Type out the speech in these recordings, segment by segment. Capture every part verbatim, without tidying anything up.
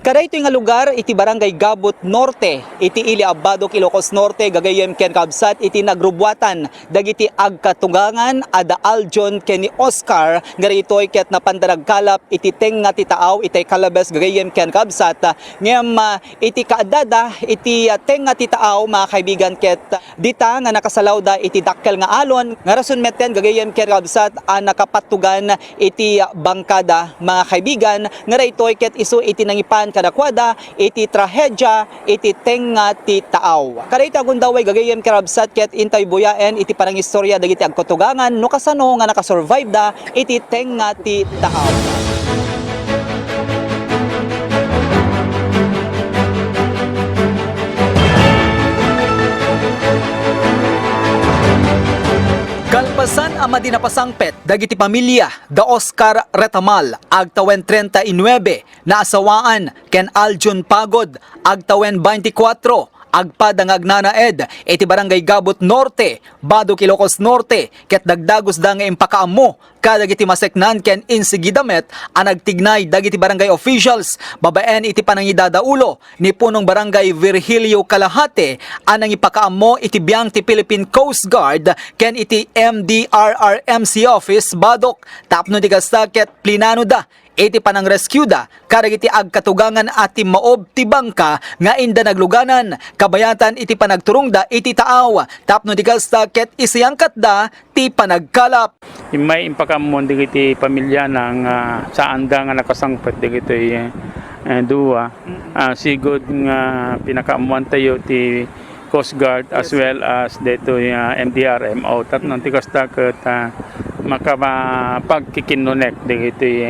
Kadaytoy nga lugar iti Barangay Gabot Norte, iti ili a Badoc, Ilocos Norte, gagayyem ken kabsat, iti nagrubuatan dagiti agkatugangan a da Aljon ken ni Oscar, nga daytoy ket napanda nagkalap iti tengnga ti taaw, iti kalabes, gagayyem ken kabsat, ngem, ah, iti kaaddada, iti, ah, tengnga ti taaw, mga kaibigan, ket dita nga nakasalawda iti dakkel nga alon, nga rason metten gagayyem ken kabsat a nakapattugan iti bangkada, mga kaibigan, nga daytoy ket isu iti nangipan kadakuada iti trahedia iti tengnga ti taaw. Kadaytoy a gundaway gagayyem ken kabsat ket intay buyaen iti panangistorya dagiti agkatugangan no kasano nga nakasurvive da iti tengnga ti taaw. Kalpasan a madi napasangpet dagiti pamilya da Oscar Retamal, agtawen treinta y nueve, naasawaan, ken Aljon Pagod, agtawen baintikwatro, agpada nga agnanaed iti Barangay Gabot Norte, Badoc, Ilocos Norte, ket dagdagusda nga impakaammo kadagiti maseknan ken insigida met a nagtignay dagiti barangay officials babaen iti panangidadaulo ni Punong Barangay Virgilio Kalahate a nangipakaammo iti biang ti Philippine Coast Guard ken iti M D R R M C Office Badoc tapno ti kasta ket plinanoda iti panangrescueda kadagiti agkatugangan a timmaob ti bangka nga inda nagluganan, kabayatan iti panagturongda iti taaw, tapno di kasta ket isayangkatda ti panagkalap. Immay impakaammuan dagiti pamilyana nga saanda nga nakasangpet dagitoy, eh, dua. Ah, sigud nga pinakaammuantayo ti Coast Guard as well as daytoy, ah, M D R M O. Tapno ti kasta ket, ah, makapagkikinnunek dagiti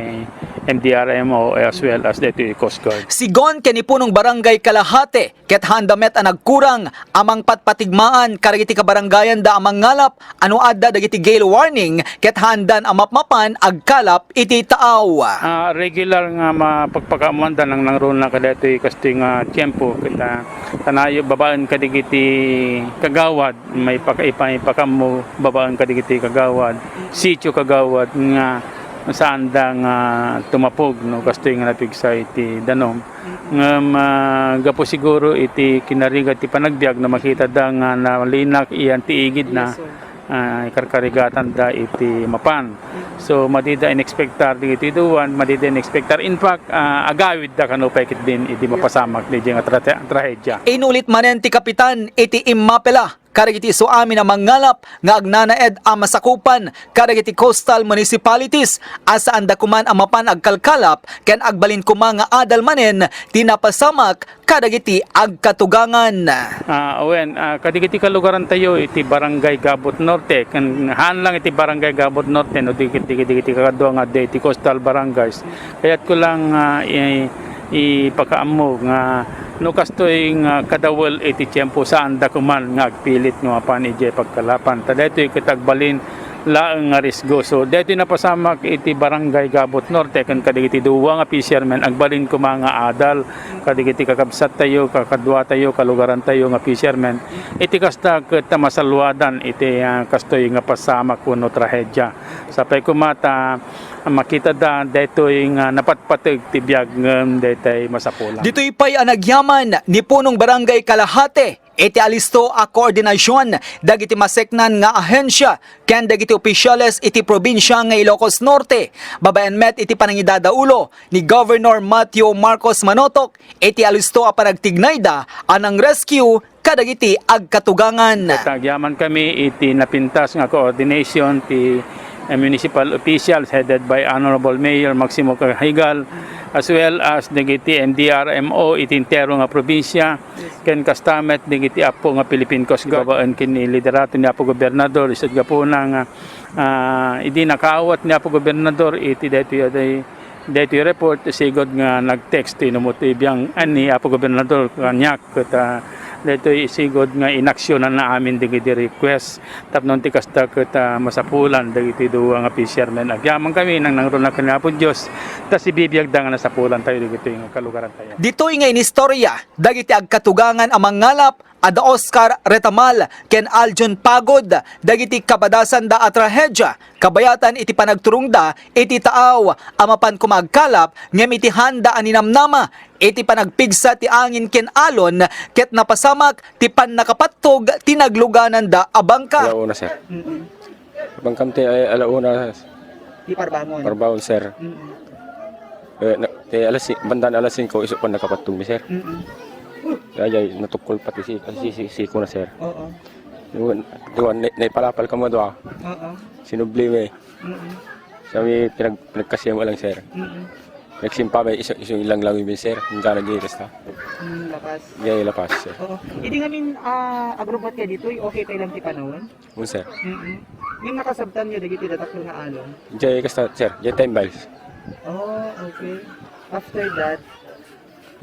M D R M O as well as daytoy Coast Guard. Sigon ken ni Punong Barangay Kalahate, ket haanda met a nagkurang a mangpatpatigmaan kadagiti kabarangayanda a mangngalap a no adda dagiti gale warning ket haandan a mapmapan agkalap iti taaw. Ah, regular nga mapagpakaammuanda nangnangruna kadaytoy kastoy nga tiempo ket, ah, kanayo babaen kadagiti kagawad, maipaka-, ipa-, ipakaammo babaen kadagiti kagawad, sitio kagawad nga saanda nga tumapog no kastoy nga napigsa iti danum. Ngem, ah, gapu siguro iti kinarigat ti panagbiag no makitada nga nalinak iyan ti igidna, ah, ikarkarigatanda iti mapan. So, madida inekspektar dagiti duan, madida inekspektar. In fact, ah, agawidda kano pay ketdin idi mapasamak daydiay nga tra-, trahedia. Inulit manen ti kapitan iti immapela kadagiti isu amin a mangngalap nga agnanaed a masakupan kadagiti coastal municipalities a saanda koman a mapan agkalkalap ken agbalin koma nga adal manen ti napasamak kadagiti agkatugangan. Ah, wen, ah, kadagiti kalugarantayo iti Barangay Gabot Norte, ken haan lang iti Barangay Gabot Norte, no, dagiti, dagiti, dagiti kakadua nga adda iti coastal barangays. Kayatko lang, ah, i-, ipakaammo nga no kastoy nga kadawel iti tiempo, saanda koman nga agpilit nga mapan idiay pagkalapan. Ta daytoy ket agbalin laeng nga risgo. So, daytoy napasamak iti Barangay Gabot Norte ken kadagiti dua nga fishermen, agbalin koma nga adal kadagiti kakabsattayo, kakaduatayo, kalugarantayo nga fishermen. Iti kasta ket masalwadan iti, ah, kastoy nga pasamak wenno trahedia. Sapay koma ta makitada daytoy nga napatpateg ti biag ngem daytoy masapulan. Ditoy pay a nagyaman ni Punong Barangay Kalahate iti alisto a koordinasion dagiti maseknan nga ahensia ken dagiti opisyales iti probinsia nga Ilocos Norte, babaen met iti panangidadaulo ni Governor Matthew Marcos Manotok iti alisto a panagtignayda a nang-rescue kadagiti agkatugangan. Ket agyaman kami iti napintas nga coordination ti, eh, municipal officials headed by Honorable Mayor Maximo Cahigal, as well as dagiti M D R M O iti entero nga probinsia, ken kasta met dagiti appo nga Philippine Coast Guard. Babaen ken ni liderato ni Apo Gobernador, isut' gapuna nga, ah, idi nakaawat ni Apo Gobernador iti daytoy, daytoy report, sigud nga nag-text ti inumot ti biang, ah, ni Apo Gobernador kaniak, ket, ah, daytoy sigud nga inaksionanna amin dagiti request. Tapno ti kasta ket, ah, masapulan dagiti dua nga fishermen. Agyaman kami nang nangruna ken Apo Dios, ta sibibiagda nga nasapulantayo dagitoy nga kalugarantayo. Ditoy nga inistorya dagiti agkatugangan a mangngalap a da Oscar Retamal ken Aljon Pagod dagiti kapadasanda a trahedia, kabayatan iti panagturongda iti taaw a mapan koma agkalap ngem iti haanda a ninamnama Iti panagpigsa ti angin ken alon, ket napasamak ti pannakapattog ti naglugananda a bangka. Alauna, sir. Mm-mm. Bangkam ti, ay, alauna, Ti Parbangon. Parbangon, sir. Mm-mm. Eh, na, ti alas si-, bandang alas singko, isu pannakapattog mi, sir. Mm-mm. Ay, ay, natukkol pati si, si, si, siko na, sir. Oo. Duwan, duwan, na, naipalapal kamo duwa. Oo. Sinubli mi. Mm-mm. Sa mi pinag-, pinagkasiam lang, sir. Mm-mm. Nagsimpa mi, isu, isu ilang lang yun, sir. Hanggang nag-iiras na. Mm, lapas. Yay, lapas, sir. Oo. Idi ngamin, ah, agrupot ka ditoy, okay pa lang ti panahon? Oo, sir. Mm-mm. Ngem nakasabtan niyo dagiti dataklo nga alon? Jay kasta, sir. Jay ten miles. Oh, okay. After that?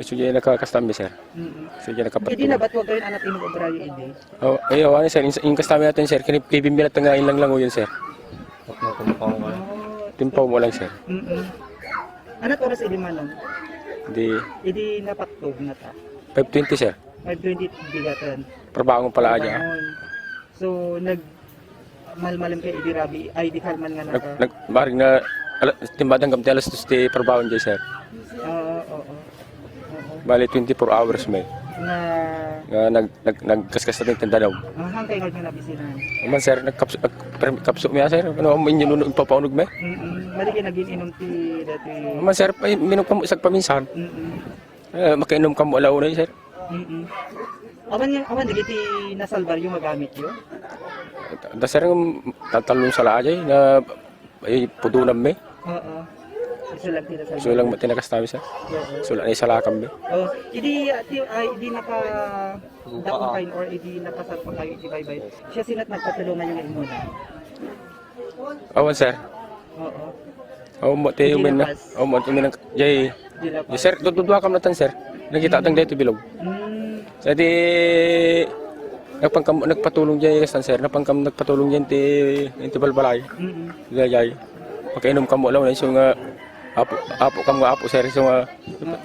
So, jay nakakastambi, sir. Mm-mm. So, jay nakapatulog. Idi nabatuag kayo anak inuobrayo idi? Oh, ay, awan, sir. Yung, yung kastambi natin, sir. Kinipkibin nila nga ilang languyon, sir. Oh. Timpaw mo lang, sir. Mm-mm. Anat oras idi manong? Di. Idi napatog na ta? Five twenty, sir. Five twenty bigatan. Parbangon pala aja. Parbangon. So, nag-, malmalem kayo idi rabi, ay, di kalman nga nag-, naka- nag-, baring na, ala-, timbadang gamti alas dos ti parbangon jay, sir. Oo, oo. Oo. Bali, twenty-four hours may. Nga nga nag-, nag-, nagkaskas na tindanom. Ah, hangkay nga nabisinan. Aman, sir, nagkapsu-, nag-, per-, kapsu mi, ah, sir. Ano, ang inyo nuno, ipapaunog mi? Mm-mm. Bali, kayo nag-inom ti dati. Aman, sir, ay, minum ka mo, isag paminsan. Mm-mm. Eh, makainom ka mo alauna, sir. Mm-mm. Awan nga, awan, dagiti nasalbar yung magamit yun? Da, sir, ang tatalon sa laajay na, ay, pudunam mi. Oo. Isu lang ti nasalbar. Isu lang ti nakastambi, sir. Oo. Isu lang, isu lang kami. Oh, idi, ah, ti, ah, idi naka-, daon kayo or idi nakasarpa kayo, idi baybay. Siya sinat nagpatulungan yung imuna? Awan, sir. Oo. Awan mo, ti Hindi umin na. Lapas. Awan mo, ti umin na. Jay. Hindi lapas. Jay, sir, dududua kam natan, sir. Nakita tang dito bilog. Mm. Sa di, nagpangkam-, nagpatulong jay, sir. Napangkam-, nagpatulong jay ti, ti balbalay. Mm-mm. Jay, jay. Pakainom kamo lang, so nga, apo, apo kamo nga apo, sir. So nga, Oo.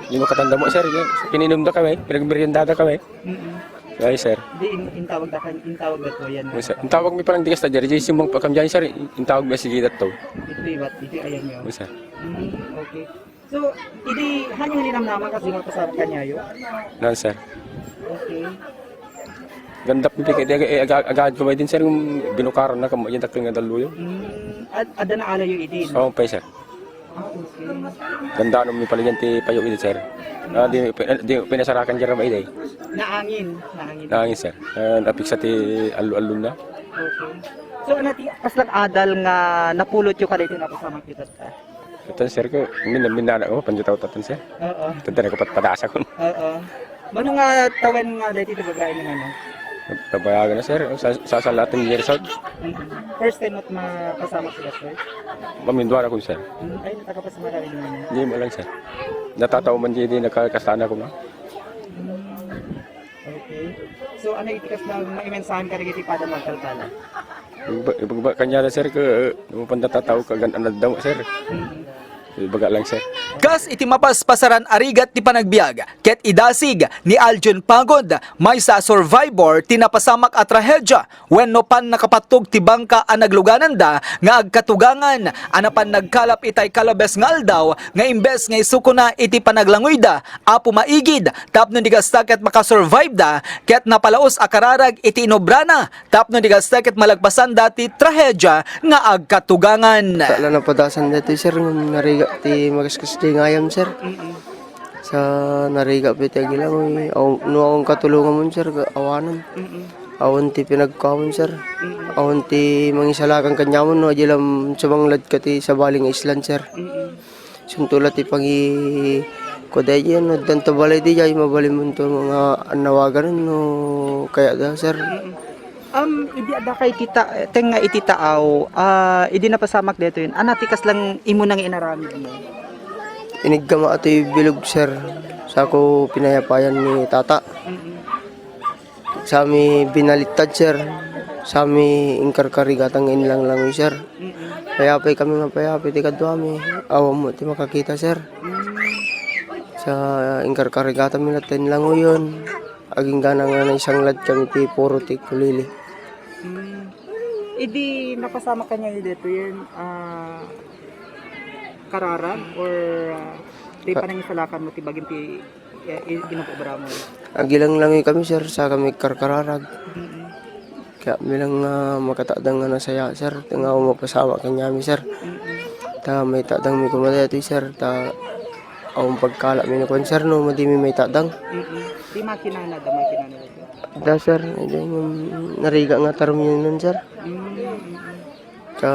Di makatanda mo, sir. Yung pininom da kami, pinagmerienda da kami. Mm-mm. Ay, sir. Di in-, intawag da kan, intawag da to yan. Yes, sir. Intawag mi palang dikas ta, Jerry. Jay, simang pa kam dyan, sir. Intawag mi sige da to. Ito ibat, ito ayan yun. Yes, sir. Mm, okay. So, idi, hanyo ni namnama kasi magpasarap kanyayo? Nan, sir. Okay. Gandap ni Piki, aga-, aga-, agad ko may din, sir, yung binukaran na kamo, yung dakil nga daluyo. Mm, ad-, adda na alayo idin? Oo, pa, sir. Ah, okay. Ganda no mi pala dyan ti payo idi, sir. Ah, di, di pinasarakan dyan ba idi? Naangin, naangin. Naangin, sir. Ah, napiksa ti allo-allo na. Okay. So, ano ti, kaslang adal nga napulot yo kada iti napasamak ita ta? Ito, sir, ko, min-, minana ko, panjutaw tatan, sir. Oo. Ito na kapat padasa ko. Oo. Mano nga tawen nga dati ti babae nga ano? Babayagan na, sir. Sa, sa, sa lahat ng years out. Mm-mm. First time mo't mapasamak sila, sir? Mamindwara ko, sir. Mm, ay, nakapasama ka rin naman. Hindi mo lang, sir. Natataw man di, di nakakasana ko, ma. Mm. Okay. So, ano iti kas na maimensahan ka rin iti pada magkalkala? Ibagba, ibagba kanya na, sir, ka, uh, mapanda tataw ka gan-, anad daw, sir. Mm-mm. Ibaga lang, sir. Kas iti mapaspasaran a rigat ti panagbiag, ket idasig ni Aljon Pagod, maysa a survivor ti napasamak a trahedya wenno pannakapattog ti bangka a naglugananda nga agkatugangan a napan nagkalap itay kalabes nga aldaw nga imbes nga isukona iti panaglangoyda, Apo maigid, tapno di kasta ket makasurvive da, ket napalaos a kararag iti inobrana, tapno di kasta ket malagpasan da ti trahedya nga agkatugangan. Ta la napadasan daytoy, sir, ngem narigat ti makaskas ti ngayam, sir. Mm-mm. Sa narigat pay ti agilangoy, aw-, no awan katulonganmon, sir, ga-, awanen. Mm-mm. Awan ti pinagkuamon, sir. Mm-mm. Awan ti mangisalakan kaniamon, no, adi lam sumanglad ka ti sabali nga islan, sir. Mm-mm. Sunto la ti pangi-, kuda diay, no, addan ta balay diay, mabalinmonto nga annawaganen no kayatda, sir. Mm. Um, idi adda kay ti ta-, tengnga iti taaw, ah, idi napasamak daytoy, ania ti kaslang imuna nga inaramidmo? Iniggama ti bilog, sir. Sako pinayapayan ni tata. Mm-mm. Sami binalittad, sir. Sami inkarkarigatan nga inlanglangoy, sir. Mm-mm. Payapay kami nga payapay ti kaduami. Awan mo ti makakita, sir. Mm. Sa inkarkarigatan mi latta inlangoyon. Aginggana nga naisanglad kami ti puro ti kulili. Mm. Idi napasamak kaniayo daytoyen, ah, kararag or, ah, Ti panangisalakan mo ti bagim ti, eh, i-, inubrabon. Agilang lang kami, sir, sa kami karkararag. Mm. Kaya mi lang nga makatakdang nga nasaya, sir, nga mapasamak kaniami, sir. Mm. Ta maitakdang mi koma daytoy, sir, ta awan pagkala mi ni kuan, sir, no, madi mi maitakdang. Mm. Ti makinana da, makinana da, sir. Da, sir, iti, mm, narigat nga taruminan, sir. Mm, mm, mm. Ta,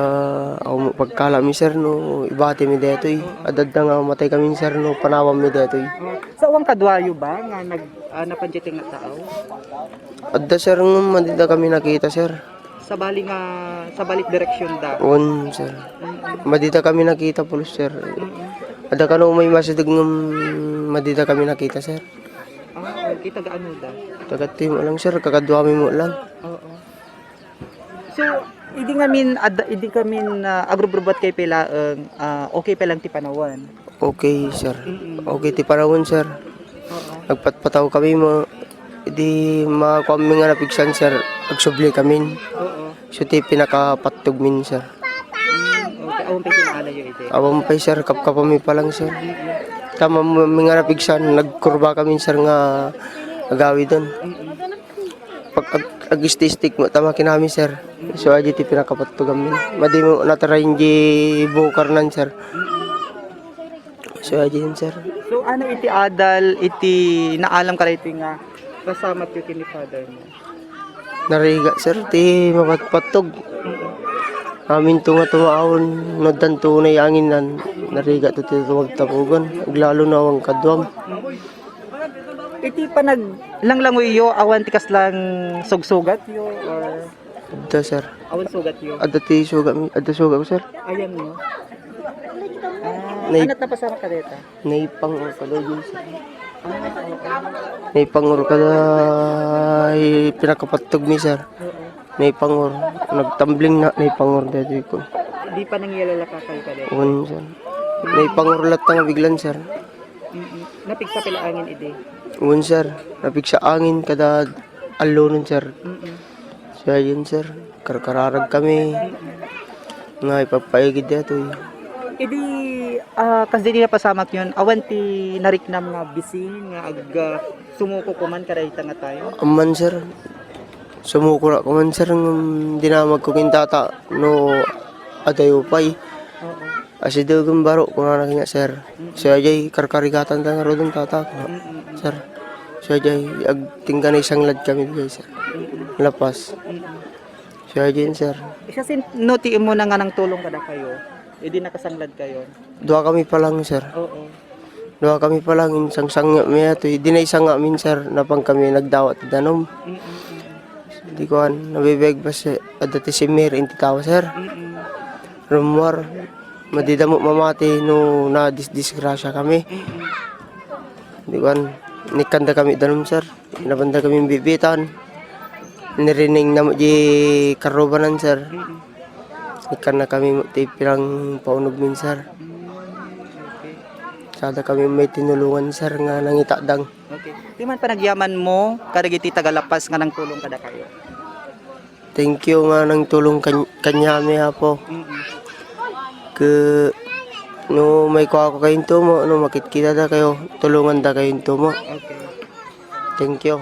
awan pagkala mi, sir, no, ibati mi daytoy. Oo. Adda nga matay kami, sir, no, panawan mi daytoy. Oh, sa awan kaduayo ba nga nag-, ah, napan daytoy nga tao? Adda, sir, ngem madi da kami nakita, sir. Sabali nga, sabali direksyon da? Wen, sir. Mm-mm. Madi da kami nakita, pulos, sir. Mm-mm. Adda kano umay masideg ngem madi da kami nakita, sir. Ah, okay. Taga ano da? Taga Timo lang, sir. Kakaduami mo lang. Oo. So, idi ngamin, ad-, idi ngamin, ah, agrubrubat kay pay laeng, ah, okay pa lang ti panawen? Okay, sir. Mm-mm. Okay ti panawen, sir. Oo. Nagpatpataw kami mo, idi makuan mi nga napigsan, sir, agsubli kamin. Oo. So, ti pinakapattog min, sir. Mm, okay. Awan pay kinaalayo iti? Awan pay, sir. Kapkapami pa lang, sir. Mm-mm. Tama mi nga napigsan, nagkurba kami, sir, nga agawiden. Mm-mm. Pag ag-, ag-ististik mo, tama kinami, sir. So, adi ti pinakapattugan mi. Madi mo natarayin di bukarnan, sir. So, adi yun, sir. So, ano iti adal, iti naalam ka daytoy nga pasamak yu ken ni father mo? Narigat, sir, ti mapatpattog. Amin to nga tumaon, naddan to na anginan, narigat to ti tumagtapugan. Aglalo na awang kaduam. Iti panaglanglangoyyo, awan ti kaslang sugsugatyo, or? Adda, sir. Awan sugatyo? Adda ti sugat mi, adda sugat ko, sir. Ayan mo? Ah, Nay- anat napasamak ka deta? Naipangur ka daw dyan, sir. Ah, oo. Naipangur ka daw, ay, pinakapattog mi, sir. Oo. Naipangur. Nagtambling na, naipangur dito ko. Di pa nangyalala ka kayo ka deta? Wen, sir. Naipangur latta nga biglan, sir. Mm-mm. Napigsa pay la angin idi? Wen, sir. Napigsa angin kada allonen, sir. Mm-mm. Siya yun, sir. Karkararag kami. Mm-mm. Nga ipagpaigid daytoy. Idi, ah, kas di napasamak yun, awan ti nariknam nga bisin nga ag-, ah, sumuko kuman kadayta nga tayo? Amman, sir. Sumuko na kuman, sir, ngem dinamag ko ken tata no adayo pay. Oo. Asidegen baro, kunana kaniak, sir. Mm. Sadiay, karkarigatan ta ngaruden, tata, kuna. Mm, mm, mm. Sir, sadiay, agtingga naisanglad kami diay, sir. Mm, mm. Lapas. Mm, mm. Sadiay, sir. Siasino ti immuna nga nangtulong kadakayo? Idi nakasanglad kayo? Dua kami pa lang, sir. Oo. Dua kami pa lang, insangsangngami ato. Idi naisangngami, sir, napan kami nagdawat ti danum. Mm, mm, mm. Di kuan, nabibiag pa si, adda ti simir, inti tawa, sir. Mm, mm. Rummuar. Madi da mo mamati no nadisdisgrasya kami. Mm-mm. Di kuan, inikkanda kami danum, sir. Inabanda kami bibitan. Nirining na mo di karubanan, sir. Mm-mm. Inikkanna kami mo ti pinangpaunog min, sir. Mm, okay. Sada kami may tinulungan, sir, nga nangitakdang. Okay. Ti man panagyaman mo kadagiti taga-Lapas nga nangtulong kadakayo? Thank you nga nangtulong kan-, kaniami, Apo. Mm-mm. Ke-, no maikuako kayo into mo, no makitkita da kayo, tulungan da kayo into mo. Okay. Thank you,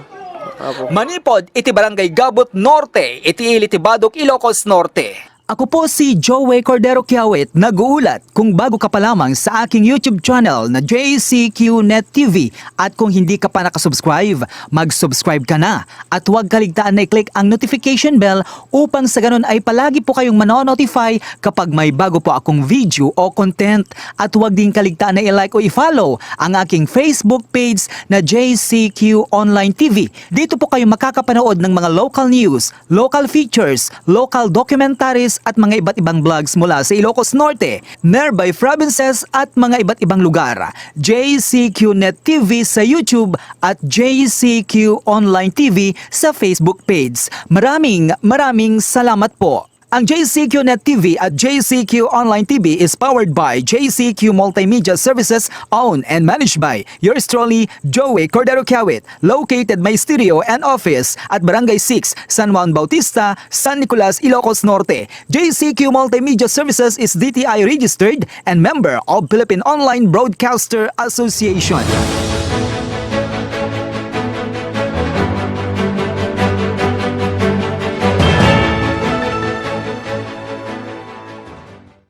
Apo. Manipod iti Barangay Gabut Norte, iti ili ti Badok, Ilocos Norte. Ako po si Joey Cordero Kiawit, nag-uulat. Kung bago ka pa lamang sa aking YouTube channel na J C Q Net T V at kung hindi ka pa nakasubscribe, mag-subscribe ka na at huwag kaligtaan na i-click ang notification bell upang sa ganun ay palagi po kayong manonotify kapag may bago po akong video o content. At huwag din kaligtaan na i-like o i-follow ang aking Facebook page na J C Q Online T V. Dito po kayo makakapanood ng mga local news, local features, local documentaries at mga iba't ibang vlogs mula sa Ilocos Norte, nearby provinces at mga iba't ibang lugar. J C Q Net T V sa YouTube at J C Q Online T V sa Facebook page. Maraming, maraming salamat po. Ang J C Q Net T V at J C Q Online T V is powered by J C Q Multimedia Services, owned and managed by yours truly, Joey Cordero Kiawit, located my studio and office at Barangay six, San Juan Bautista, San Nicolas, Ilocos Norte. J C Q Multimedia Services is D T I registered and member of Philippine Online Broadcaster Association.